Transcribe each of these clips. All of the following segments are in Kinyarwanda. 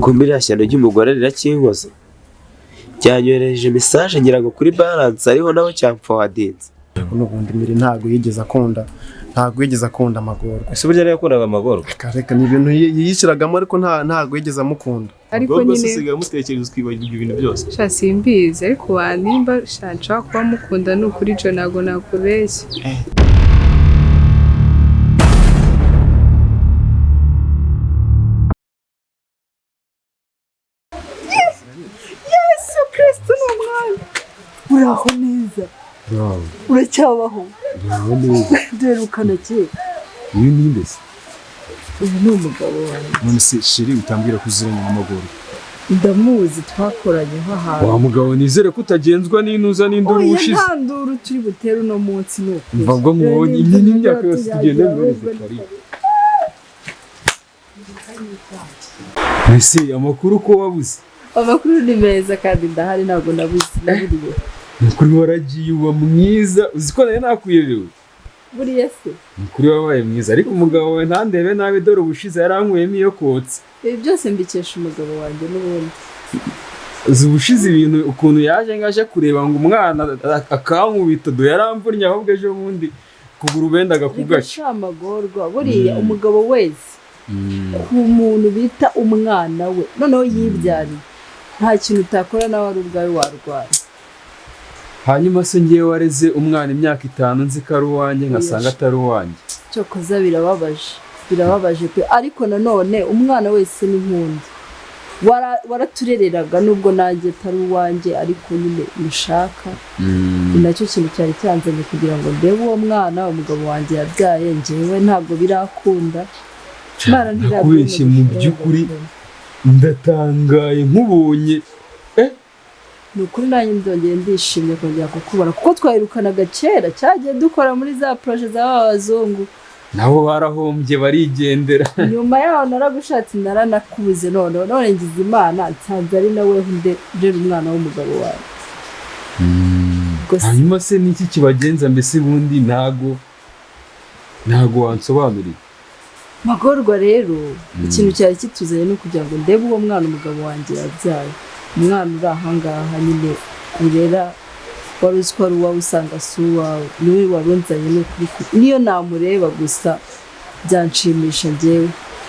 Kumbe iriya shyano ry'umugore rirakinkoza. Byanyoherereje message ngira ngo kuri balance ariho nawe cyamfowadinze. N'ubundi Miri ntabwo yigeze akunda, ntabwo yigeze akunda Amagorwa. Ese burya yari yakundaga Amagorwa? Reka ni ibintu yiyishyiragamo, ariko ntabwo yigeze amukunda. Ariko Amagorwa se nyine usigaye umutekereza ukibagirwa ibintu byose. Sha simbizi, ariko wanimba sha nshobora kuba mukunda, ni ukuri jo ntabwo nakubeshya. Yesu Kristo ni umwami. Uraho neza. Uracyabaho. Uraho neza. Duherukana kera. Uyu ni nde se? Uyu ni umugabo wanjye. None se sheri utambwira ko uziranye na Magorwa? Ndamuzi, twakoranyeho ahantu. Wa mugabo nizere ko utagenzwa n'intuza n'induru Oya, ushize. nta nduru turi butere uno munsi, ni ukuri. Mva ngo nkubonye Rero iyi n'imyaka yose tugenda ahubwo muri karibu. Ese amakuru ko wabuze? Amakuru ni meza kandi ndahari, ntabwo nabuze, naburiye. Nukuri waragiye uba mwiza, uzi ko nari nakuyobewe. Buriya se? Nukuri wabaye mwiza, ariko umugabo wawe ntandebe nabi, dore ubushize yarankuyemo iyo kotsa. Ibi byose mbikesha umugabo wanjye n'ubundi. Uzi ubushize ibintu ukuntu yaje ngaje kureba ngo umwana akankubita, do yaramvunnye, ahubwo ejo bundi kuguru bendaga kugaca. Bigaca Amagorwa, buriya umugabo wese ku muntu bita umwana we noneho yibyariye, nta kintu utakora nawe ari ubwawe warwara. Hanyuma se ngewe wareze umwana imyaka 5 nzi ko ari uwanjye nkasanga atari uwanjye. Cyokoza birababaje, birababaje pe, ariko nanone umwana wese ni nk'undi. Waraturereraga nubwo nanjye atari uwanjye, ariko nyine mushaka. Ni nacyo kintu cyari cyanzanye kugira ngo ndebe uwo mwana umugabo wanjye yabyaye, njyewe ntabwo birakunda. Imana ntirabyemera. Nakubeshye mu by'ukuri ndatangaye nkubonye. Ni ukuri nanjye ndongeye ndishimye kongera kukubona, kuko twahirukanaga kera cyagiye dukora muri za proje za ba bazungu. Nabo barahombye barigendera. Nyuma yaho naragushatse naranakubuze, none none ngize Imana nsanze ari nawe ndera umwana w'umugabo wawe. Gusa Hanyuma se niki kibagenza mbese bundi ntago wansobanuriye? Magorwa rero ikintu cyari kituzanye ni ukugira ngo ndebe uwo mwana umugabo wanjye yabyaye, umwana uri ahangaha nyine urera, wari uzi ko ari uwawe usanga si uwawe, niwe warunzanye, ni ukuri niyo namureba gusa byanshimisha njyewe.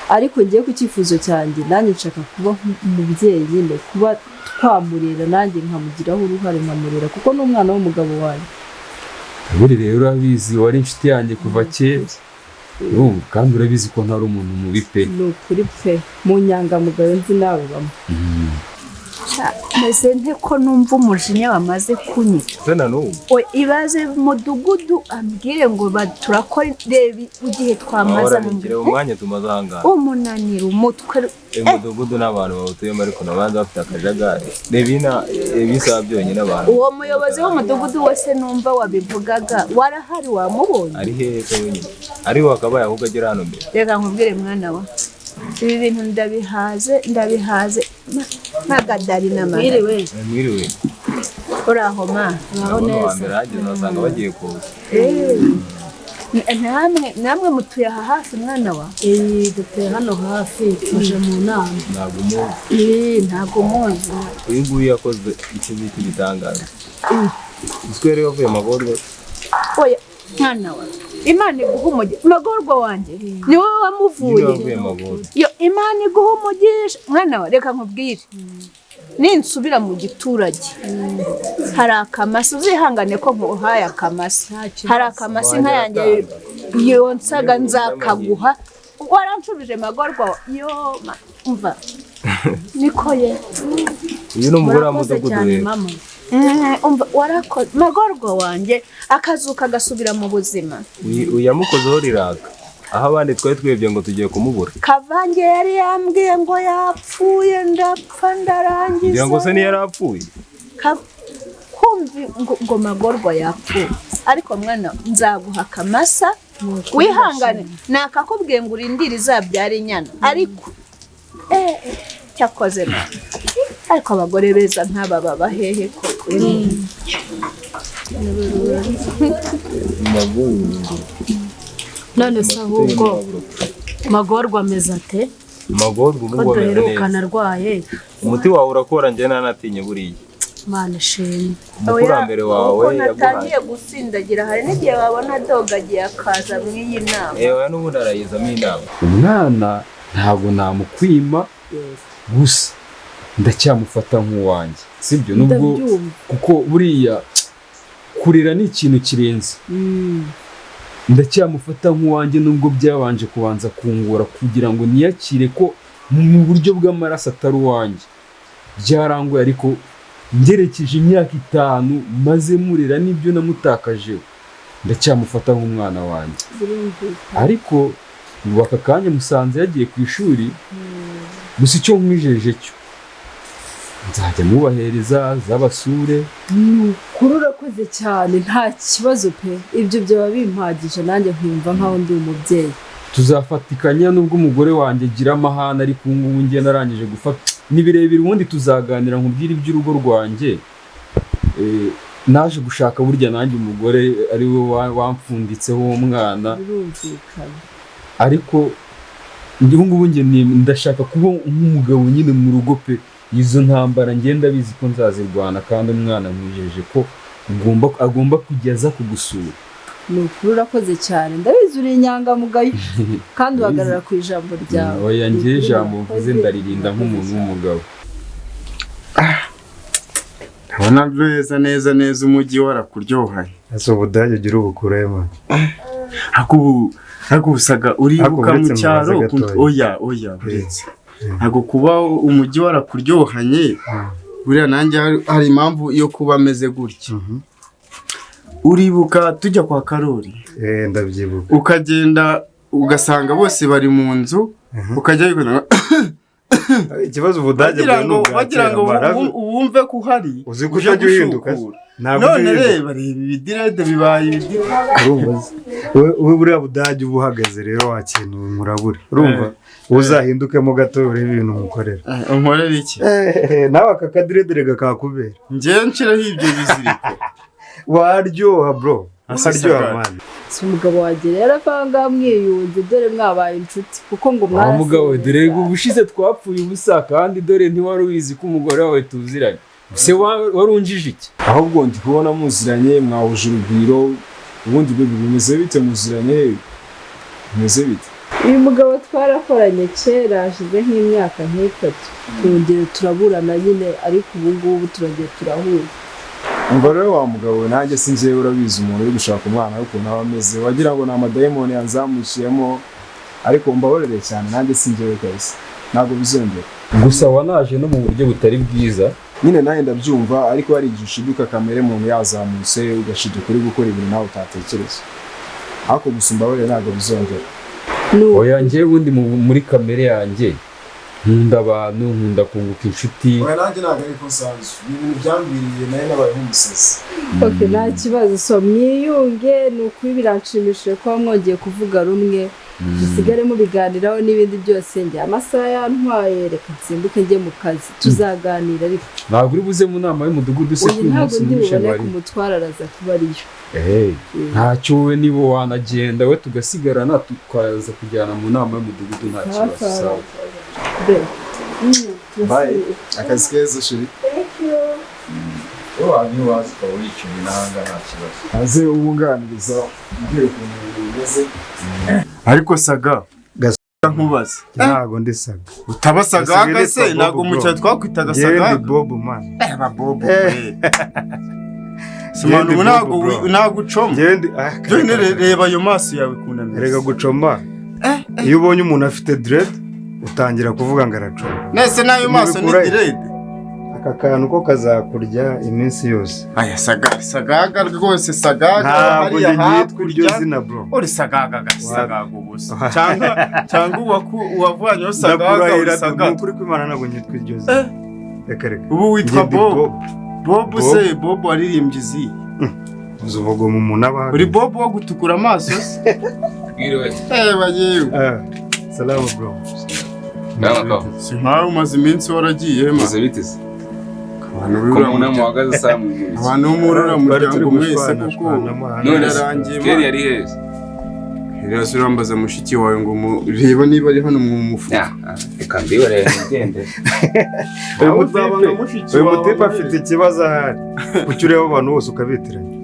Ariko ngewe ku cyifuzo cyanjye nanjye nshaka kuba umubyeyi nyine, kuba twamurera nanjye nkamugiraho uruhare nkamurera, kuko ni umwana w'umugabo wanjye. Buri rero urabizi wari inshuti yanjye kuva kera. Urumva kandi urabizi ko ntari umuntu mubi pe. Ni ukuri pe, mu nyangamugayo nzi nawe bamwe. Meze nte ko numva umujinya wamaze kunyica. Se na n'ubu. Oya, ibaze mudugudu ambwire ngo turakora, reba igihe twamaze Ahora mu ni umwanya tumaze ahangaha. Umunaniro umutwe. Umudugudu n'abantu bawutuyemo ariko nabanza bafite akajagari. Reba ina reba isaha byonyine abantu. Uwo muyobozi w'umudugudu wese numva wabivugaga warahari wamubonye. Ari hehe se wenyine? Ari wakabaye ahubwo agera hano mbere. Reka nkubwire mwana wa. Ibi bintu ndabihaze ndabihaze ntagadari na mama. Mwiriwe. Mwiriwe. Uraho ma. Uraho neza. Hageze wasanga bagiye kuza. Namwe namwe mutuye aha hafi mwana wa? Dutuye hano hafi, tuje mu nama. Ntabwo muzi. Ntabwo muzi. Uyu nguyu yakoze ikintu cy'igitangaza. Uziko yari yavuye Magorwa. Oya mwana wa. Imana iguha umugisha. Magorwa wanjye ni wowe wamuvuye. Yo Imana iguha umugisha mwana wa, reka nkubwire. Ninsubira mu giturage hari akamasa, uzihangane ko nkuhaye akamasa. Hari akamasa inka yanjye yonsaga nzakaguha. Waranshubije Magorwa yo umva niko ye. Uyu ni umugore wa mudugudu rero. Umva warakoze Magorwa wanjye akazuka agasubira mu buzima. Uyu yamukozeho riraka. Aho abandi twari twebye ngo tugiye kumubura. Kavange yari yambwiye ngo yapfuye ndapfa ndarangiza. Ngira ngo se niyo yarapfuye. Kumvi ngo Magorwa yapfuye. Ariko mwana nzaguha akamasa wihangane, nakakubwiye ngo urindire izabyara inyana. Ariko cyakoze na ariko abagore beza nk'aba baba hehe koko? None se ahubwo Magorwa ameze ate? Magorwa ubu Ko ngubu ameze duherukana neza. arwaye. Umuti wawe urakora, njye nanatinye buriya. Imana ishimwe. Umukurambere wawe Ukuntu yaguhaye. atangiye gusindagira, hari n'igihe wabona adogagiye akaza mu iyi nama. Ewe n'ubundi arayizamo inama. Umwana ntabwo namukwima, gusa ndacyamufata nk'uwanjye, sibyo? Nubwo Ndabyumva. kuko buriya kurera ni ikintu kirenze. Ndacyamufata nk'uwanjye nubwo byabanje kubanza kungora kugira ngo niyakire ko mu buryo bw'amaraso atari uwanjye. Byarangoye, ariko ngerekeje imyaka 5 maze murera n'ibyo namutakaje, ndacyamufata nk'umwana wanjye. Birumvikana. Ariko ubu aka kanya musanze yagiye ku ishuri. Gusa icyo nkwijeje cyo, nzajya mubahereza zabasure. Ni ukuri urakoze cyane, nta kibazo pe. Ibyo byaba bimpagije, nanjye nkumva nkaho ndi umubyeyi. Tuzafatikanya nubwo umugore wanjye agira amahane, ariko ubu ngubu njye narangije gufata. Ni birebire, ubundi tuzaganira nkubwire iby'urugo rwanjye. Naje gushaka burya nanjye umugore ari we wamfunditseho uwo mwana. Birumvikana. Ariko ubu ngubu njye ndashaka kuba nk'umugabo nyine mu rugo pe. Izo ntambara ngenda bizi ko nzazirwana, kandi umwana nkwijeje ko agomba kujya aza kugusura. Ni ukuri urakoze cyane, ndabizi uri inyangamugayo kandi uhagarara ku ijambo ryawe. Oya, Ni njye ukuri ijambo mvuze urakoze, ndaririnda nk'umuntu urakoze. w'umugabo. Ndabona neza neza neza umujyi warakuryohanye. Ese Ubudage ugira ubukure man? Ariko ubusaga uribuka Ariko mu uretse cyaro mubaze gatoya. Oya oya, uretse ntabwo kuba umujyi warakuryohanye, buriya nanjye hari impamvu yo kuba ameze gutya. Uribuka tujya kwa Karori? Eh, ndabyibuka. Ukagenda ugasanga bose bari mu nzu, ukajya wikunda. Ikibazo Ubudage Bagira bwawe ni ngo ubwa bagira kera ngo mara. wumve ko uhari. Uzi ko Uje utajya uhinduka se? gushukura. Ntabwo None ujya uhinduka. reba reba, ibidirede bibaye ibidirede. Urumva se? We buriya Budage uba uhagaze rero wa kintu murabure, urumva uzahindukemo gato urebe ibintu mukorera. Unkorera iki? Nawe aka kadiredere kakubera. Njyewe nshiraho ibyo biziriko? Waryoha bro, Asa waryoha Saga. man. Si umugabo wanjye rero avanga mwiyunze, dore mwabaye inshuti kuko ngo Wa mugabo, mwarasinze. dore ubushize twapfuye ubusa, kandi dore ntiwari ubizi ko umugore wawe tuziranye. Se warunjije iki? Ahubwo ndi kubona muziranye, mwahuje urugwiro. Ubundi bwo bimeze bite? Muziranye he? Bimeze bite? Uyu mugabo twarakoranye kera, hashize nk'imyaka nk'itatu, turongera turaburana nyine, ariko ubu ngubu turongera turahura. Umva rero wa mugabo, nanjye si njyewe. Urabizi umuntu uri gushaka umwana we ukuntu aba ameze, wagira ngo ni amadayimoni yanzamukiyemo. Ariko mbabarire cyane, nanjye si njyewe kabisa, ntabwo bizongera. Gusa wanaje no mu buryo butari bwiza. Nyine nanjye ndabyumva, ariko hari igihe ushiduka kamere muntu yazamutse, ugashiduka uri gukora ibintu nawe utatekereza. Ariko gusa mbabarire, ntabwo bizongera. Oya, njyewe ubundi muri kamere yanjye nkunda abantu, nkunda kunguka inshuti. Oya, nanjye ntabwo ariko nsanzwe, ni ibintu byambwiriye, nayo nabaye nk'umusazi. Ok, nta kibazo, so mwiyunge. Ni ukuri biranshimishije kuba mwongeye kuvuga rumwe, musigare mubiganiraho n'ibindi byose. Njye amasaha yantwaye, reka nsimbuke njye mu kazi, tuzaganira ariko. Ntabwo uri buze mu nama y'umudugudu se Oya, ko uyu ntabwo munsi ndi numvishe bubone bari ku mutwaro, araza kuba ariyo. Eh, ntacyo, wowe niba wanagenda we tugasigarana, tukaza kujyana mu nama y'umudugudu, nta kibazo. Sawa. Be. Bye, akazi keza chérie. Thank you. Wowe waba waza ukaba wicaye n'ahanga nta kibazo. Aze wunganiriza umbwire ukuntu ibintu bimeze. Ariko Saga, nkubaze. Ntabwo ndi Saga. Utaba Sagaga se? Ntabwo mu cyaro twakwitaga Njyewe ndi Sagaga? Bob man. Eba Bob. Eh. Simana ubu ntabwo Bob, bro. ntabwo ucoma. Njyewe ndi ah, Byonyine reba ayo maso yawe ukuntu ameze. Erega gucoma, iyo ubonye umuntu afite dread utangira kuvuga ngo aracoma. Nese n'ayo maso ni Ntibikurahe. dread? Aka kantu ko kazakurya iminsi yose. Aya Sagaga, Sagaga rwose, Sagaga. Ntabwo Hariya njye nyitwa iryo hakurya. zina bro. Uri Sagaga ga Sagaga ubusa. Cyangwa uwavanyeho Sagaga uri Ndakurahira, ni Sagaga. ukuri kw'Imana ntabwo nyitwa iryo zina. Reka reka. Ubu witwa Njye ndi Bob. Bob Bob. se, Bob waririmbye izihe? Uzi ubugoma umuntu aba Uri Bob wo gutukura amaso se? Mwiriwe. Eba yewe. Ah, salamu bro. Si nkawe umaze iminsi waragiye ma. Bimeze bite se? Abantu Ko b'uriya mu nama muryango. uhagaze saa mu bibiri. Abantu bo muri uriya Twari turi muryango mwese gushwana, kuko shwana mo hano. None se birarangiye Keri man. yari heza? Rero urambaza mushiki wawe ngo mureba niba ari hano mu mufuka. Reka mbihorere nigende. Uyu mutipe afite ikibazo ahari. Kuki ureba abantu bose ukabitiranya?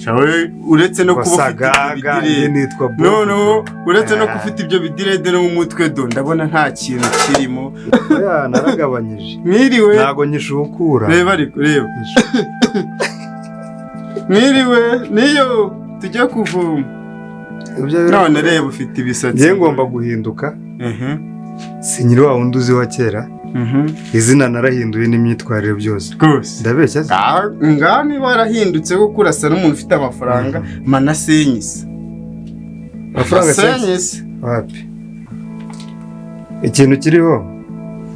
Shawe uretse no kuba ufite ibyo bidirede. No no, uretse no kuba ufite ibyo bidirede no mu mutwe do ndabona nta kintu kirimo. Oya naragabanyije. Mwiriwe. Ntago nyishukura. Reba ariko reba. Mwiriwe niyo tujya kuvoma. None reba ufite ibisatsi. Ngiye ngomba guhinduka. Sinyiri wa wundi uzi wa kera. Izina narahinduye n'imyitwarire byose. Rwose. Ndabeshya se? Ngaha niba warahindutse kuko urasa n'umuntu ufite amafaranga manasenyise. Amafaranga senyise. Wapi? Ikintu kiriho.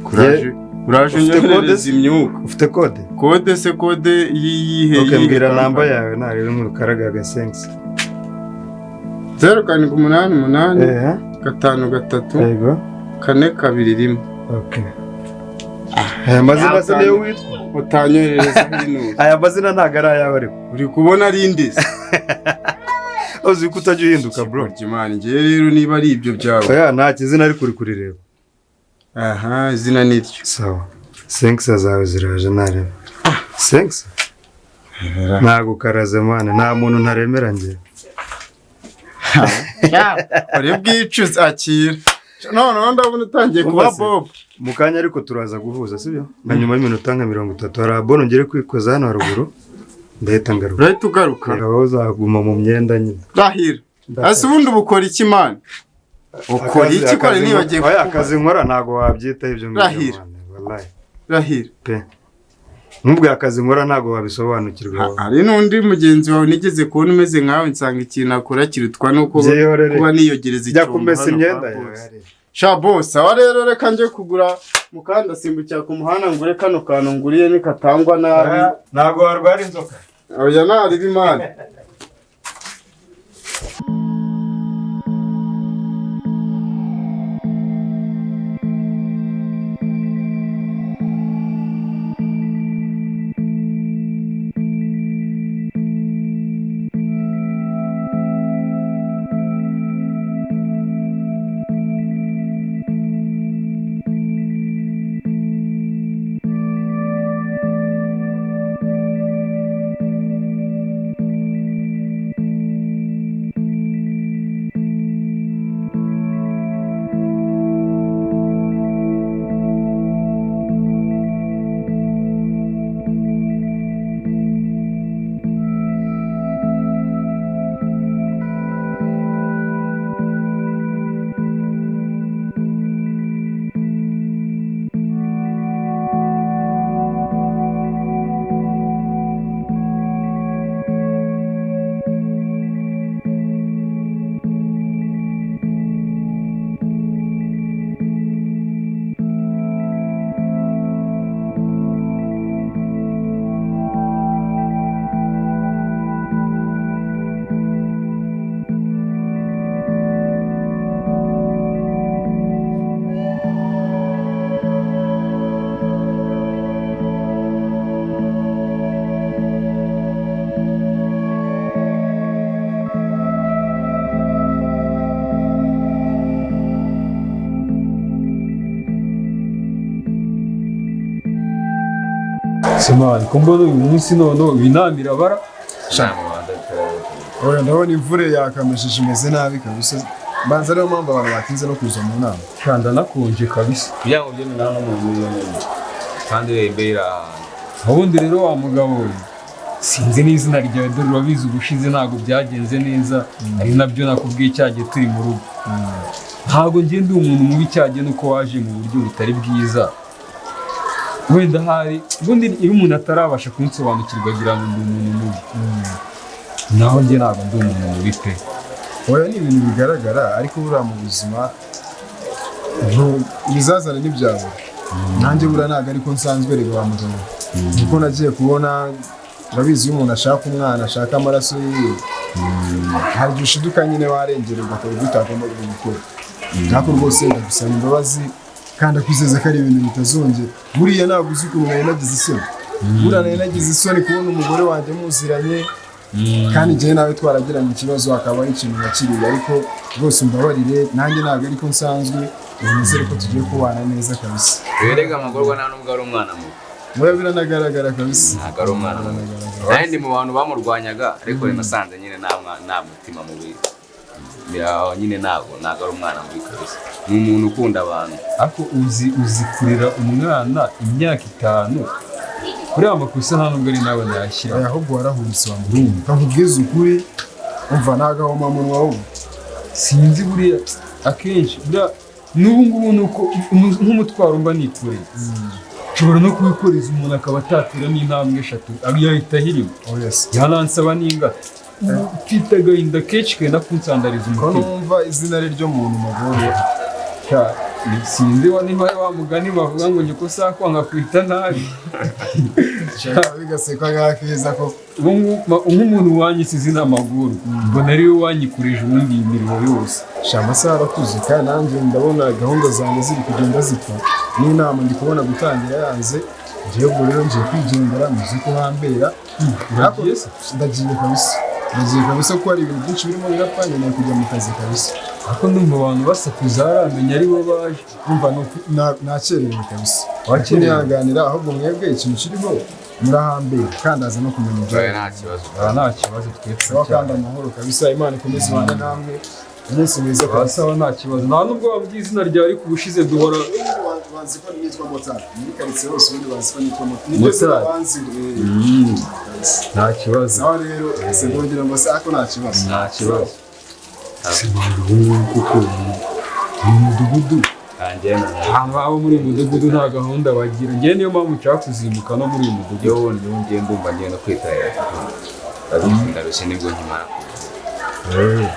Kuraje. Uraje unyoherereza imyuka. Ufite kode? Kode se kode yihe? Okay, mbwira namba yawe narebe nk'urukaraga agasensi. 0 7 8 8 5 3 yego 4 2 1. Okay. Aya mazina se niyo witwa? Utanyoherereza hino. Aya mazina ntago ari ayawe ariko. Uri kubona ari indese. Uzi ko utajya uhinduka bro. Imana ngiye rero niba ari ibyo byawe. Oya nta kizina ariko uri kurireba. Aha izina niryo. Sawa. Senkisa zawe ziraje nareba. Senkisa? Ntago karaze mana nta muntu ntaremera ngiye. Uri bwicuze akira. None ndabona utangiye kuba Bob. Mu kanya ariko turaza guhuza sibyo? Na nyuma y'iminota nka 30 hari abono ngere kwikoza hano haruguru ndahita ngaruka. Urahita ugaruka. Aho uzaguma mu myenda nyine. Rahira. Ase ubundi ubukora iki man? Ukora iki kore nibagiye kukubaza? Akazi nkora ntago wabyita ibyo ngibyo. Rahira. Wallahi. Rahira. Pe. Nubwo akazi nkora ntago wabisobanukirwa. Hari n'undi mugenzi wawe nigeze kubona umeze nkawe nsanga ikintu akora kirutwa nuko kuba niyogereza icyombo. Jya kumesa imyenda yawe. Sha boss, aho rero reka nje kugura mukanda simbukira ku muhanda ngure kano kantu nguriye nikatangwa nabi. Ntago warwara inzoka. Oya nari bimana. Simani, ko mbona uyu munsi none binamira bara. Oya ndabona imvura yakamesheje imeze nabi kabisa. Banza ariyo mpamvu abantu batinze no kuza mu nama. Kanda nakonje kabisa. Kugira ngo byemere nta n'umuntu kandi rembera. Ubundi rero wa mugabo we sinzi n'izina ryawe dore urabizi ubushize ntago byagenze neza ari nabyo nakubwiye cyagiye turi mu rugo. Ntago ngiye ndi umuntu mubi cyagiye nuko waje mu buryo butari bwiza. Wenda hari ubundi iyo umuntu atarabasha kunsobanukirwa agira ngo ndi umuntu mubi. Naho njye ntabwo ndi umuntu mubi pe. Oya ni ibintu bigaragara ariko buriya mu buzima ibizazane ntibyabura. Nanjye buriya ntabwo ariko nsanzwe rega wa mugabo. Kuko nagiye kubona urabizi iyo umuntu ashaka umwana ashaka amaraso yiwe hari igihe ushiduka nyine warengererwa akora ibyo utagomba gukora. Ariko rwose ndagusaba imbabazi kandi akwizeza ko ari ibintu bitazongera. Buriya ntabwo uzi ukuntu nari nagize isoni. Buriya nari nagize isoni kubona umugore wanjye muziranye Kandi njyewe nawe twaragiranye ikibazo hakaba ari ikintu nakiriye, ariko rwose umbabarire, nanjye ntabwo ariko nsanzwe, ubu nizere ko tugiye kubana neza kabisa. Erega Magorwa nta nubwo ari umwana mubi. Mura biranagaragara kabisa. Ntabwo ari umwana mubi. Nanjye ndi mu bantu bamurwanyaga, ariko nasanze nyine nta mutima mubi. Biraho nyine ntabwo ari umwana mubi kabisa. Ni umuntu ukunda abantu. Ariko uzi kurera umwana imyaka 5 kuri aya makosa nta nubwo ari nawe nayashyira. Ahubwo warahubutse wa muntu. Kakubwiza ukuri, umva nagahomamunwa wowe. Sinzi buriya akenshi buriya n'ubu ngubu nuko nk'umutwaro mba nikoreye. Nshobora no kuwikoreza umuntu akaba atatera n'intambwe 3 yahita ahirima. Yanansaba n'ingata. Mfite agahinda kenshi kenda kunsandariza umutima. Ko numva izina ari ryo muntu Magorwa. Sinzi niba wa mugani bavuga ngo nyoko sakwanga kwita nabi. Bigasekwa nk'akeza koko. Nk'umuntu wanyise izina Magorwa, mbona ariwe wanyikurije ubundi iyi mirimo yose. Sha amasaha arakuze kandi nanjye ndabona gahunda zanjye ziri kugenda zipfa. N'inama ndi kubona gutangira yanze, ngiye ubwo rero ngiye kwigendera muzi ko hambera. Ndagiye kabisa. Ndagiye kabisa kuko hari ibintu byinshi birimo birapfa, nkeneye kujya mu kazi kabisa. Ariko ndumva abantu basakuza haramenya ari bo baje. Umva nakererewe kabisa. Wakerewe ahubwo mwebwe ikintu kiriho murahambera kandi aza no kumenya ibyo. Nta kibazo. Nta kibazo twese. Kandi amahoro kabisa, Imana ikomeze ibane namwe. Umunsi mwiza kabisa. Nta kibazo. Nta nubwo wabwiye izina ryawe ariko ubushize duhora bazi ko nitwa Motari. Muri karitsiye hose ubundi bazi ko nitwa Motari. Nibyo zina banzi. Nta kibazo. Sawa rero, se ndongera ngo se ako nta kibazo. Nta kibazo. Kuko mu mudugudu abo muri uyu mudugudu nta gahunda bagira. Njye niyo mpamvu nshaka kuzimuka no muri uyu mudugudu. Yo ngiye ndumva ngiye no kwitahira. Ndarushye nibwo nkimara kuza.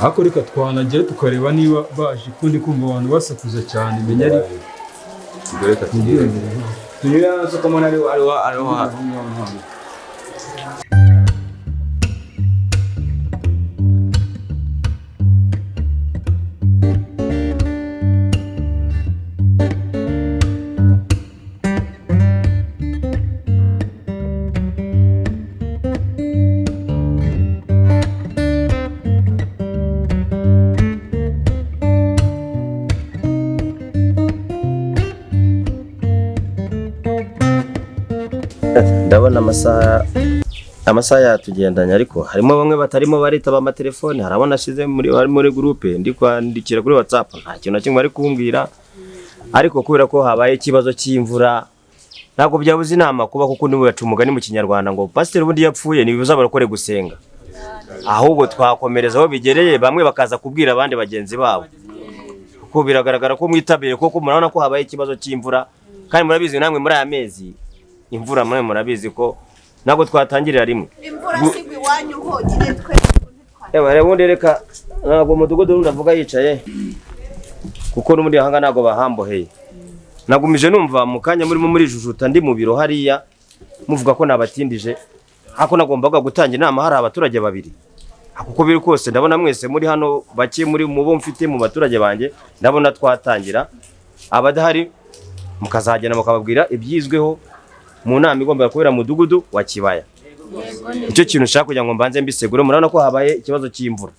Ariko reka twanagera tukareba niba baje kundi kumva abantu basakuza cyane menya ari reka tugere. Tunyura hano ko mbona ariho hafi. Ndabona amasaha yatugendanye, ariko harimo bamwe batarimo baritaba amatelefone, hari abo nashize muri groupe ndi kwandikira kuri WhatsApp nta kintu na kimwe bari kumbwira. Ariko kubera ko habaye ikibazo cy'imvura ntabwo byabuze inama kuba, kuko niwe baca umugani mu Kinyarwanda ngo pasiteri ubundi yapfuye ntibibuza abarokore gusenga, ahubwo twakomereza aho bigereye bamwe bakaza kubwira abandi bagenzi babo, kuko biragaragara ko mwitabiriye, kuko murabona ko habaye ikibazo cy'imvura kandi murabizi namwe muri aya mezi imvura mwe murabizi ko ntabwo twatangirira rimwe. Imvura sigwa iwanyu honyine twe. Ewe ubundi reka ntabwo umudugudu ndavuga yicaye kuko n'ubundi ahanga ntabwo bahamboheye. Nagumije numva mu kanya murimo muri jujuta ndi mu biro hariya muvuga ko nabatindije, ako nagombaga gutangira inama hari abaturage babiri. Kuko biri kose ndabona mwese muri hano bake muri mubo mfite mu baturage banjye, ndabona twatangira abadahari mukazagenda mukababwira ibyizweho mu nama igomba kubera mu mudugudu wa Kibaya. Icyo kintu nshaka kugira ngo mbanze mbisegure, murabona ko habaye ikibazo cy'imvura.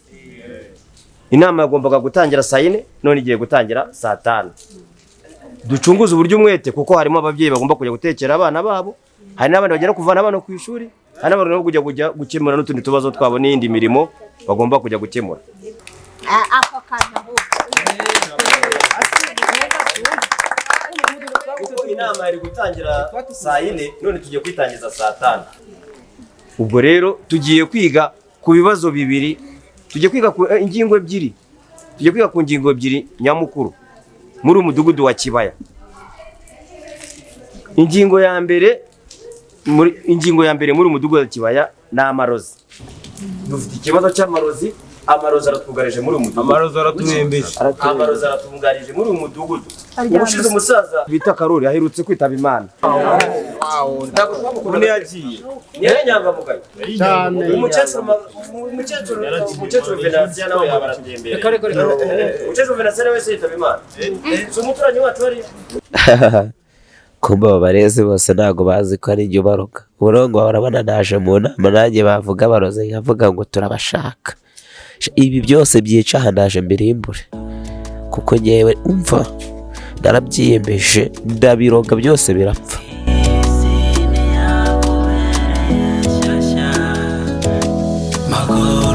Inama yagombaga gutangira saa 4 none igiye gutangira saa 5. Ducunguze uburyo umwete kuko harimo ababyeyi bagomba kujya gutekera abana babo, hari n'abandi bagera kuvana abana ku ishuri, hari n'abandi bagomba kujya gukemura n'utundi tubazo twabo n'indi mirimo bagomba kujya gukemura. Ako kantu kuko inama yari gutangira saa 4 none tugiye kwitangiza saa 5. Ubwo rero tugiye kwiga ku bibazo bibiri, tugiye kwiga ku ingingo ebyiri, tugiye kwiga ku ngingo ebyiri nyamukuru muri umudugudu wa Kibaya. Ingingo ya mbere muri umudugudu wa Kibaya ni amarozi. Dufite ikibazo cy'amarozi, amarozi aratwugarije muri umudugudu. Amarozi araturembeje. Amarozi aratugarije muri umudugudu. Ubushize umusaza bita Karori aherutse kwitaba Imana. Ubu yagiye. Niyo nyangamugayo. Cyane. Umukecuru Venantia nawe yabaratembera. Umukecuru Venantia nawe se yitaba Imana. Si umuturanyi wacu hariya. Kumba abarezi bose ntago bazi ko ari ibyo baroga. Uburongo urabona naje mu nama nanjye bavuga baroze nkavuga ngo turabashaka. Ibi byose byica aha naje mbirimbure, kuko ngewe umva narabyiyemeje, ndabiroga byose birapfa. Magorwa.